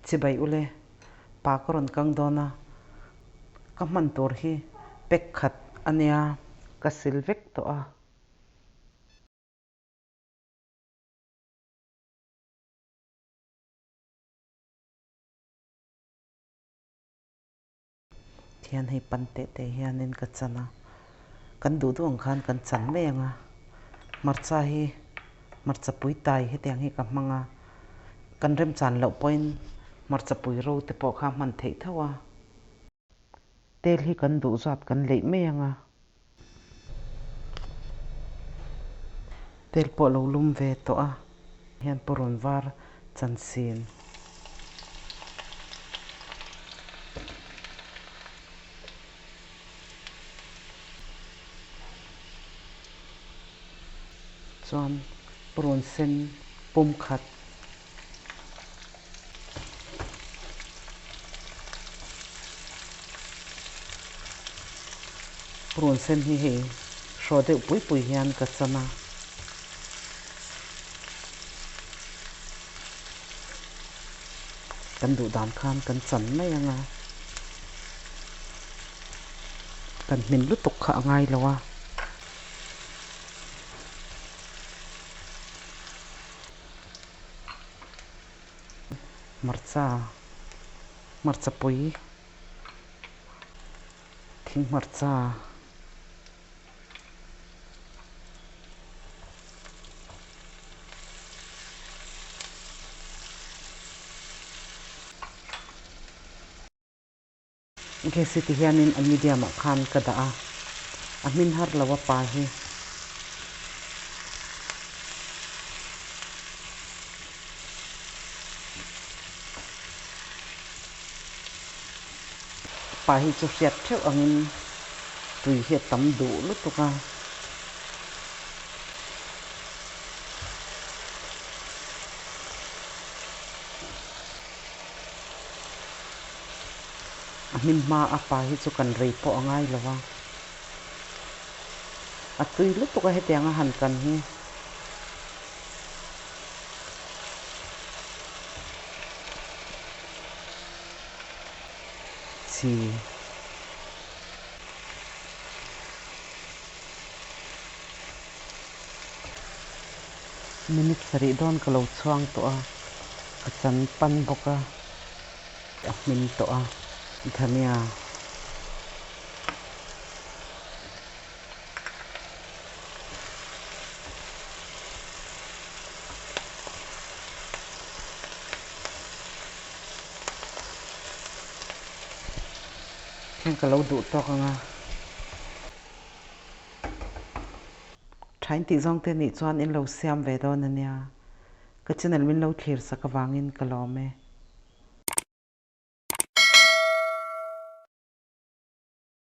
Chibai ule, pa ka rawn kang dawn a, ka hman tur hi pack khat a nia, ka sil vek tawh a. Thian hei pan teh teh hianin ka chan a, kan duh duh ang khan kan chan mai ang a, hmarcha hi hmarcha pui tai hetiang hi ka hmang a, kan remchan loh pawhin hmarcha pui ro te pawh kha hman theih tho a. Tel hi kan duh zat kan leih mai ang a. Tel pawh a lo lum ve tawh a. Hian pawrawn var chansin. Chuan pawrawn sen pum khat. Purun sen hi hei hraw deuh pui pui hian ka chan a. Kan duh dan khan kan chan mai ang a. Kan hmin lutuk kha a ngai lo a. Hmarcha hmarcha pui thing hmarcha Gas hi ti hianin a medium ah khan ka dah a, a hmin har lo a pa hi. Pa hi chu hriat theuh angin tui hi a tam duh lutuk a. A hmin hma a pa hi chu kan rei pawh a ngai lo a, a tui lutuk a hetiang a han kan hi. Chi. Minute sarih dawn ka lo chhuang tawh a, ka chan pan bawk a, a hmin tawh a, dhania. Hian ka lo duh tawk ang a. Thain tih zawng te nih chuan in lo siam ve dawn a nia. Ka channel min lo thlir sak avangin ka lawm e.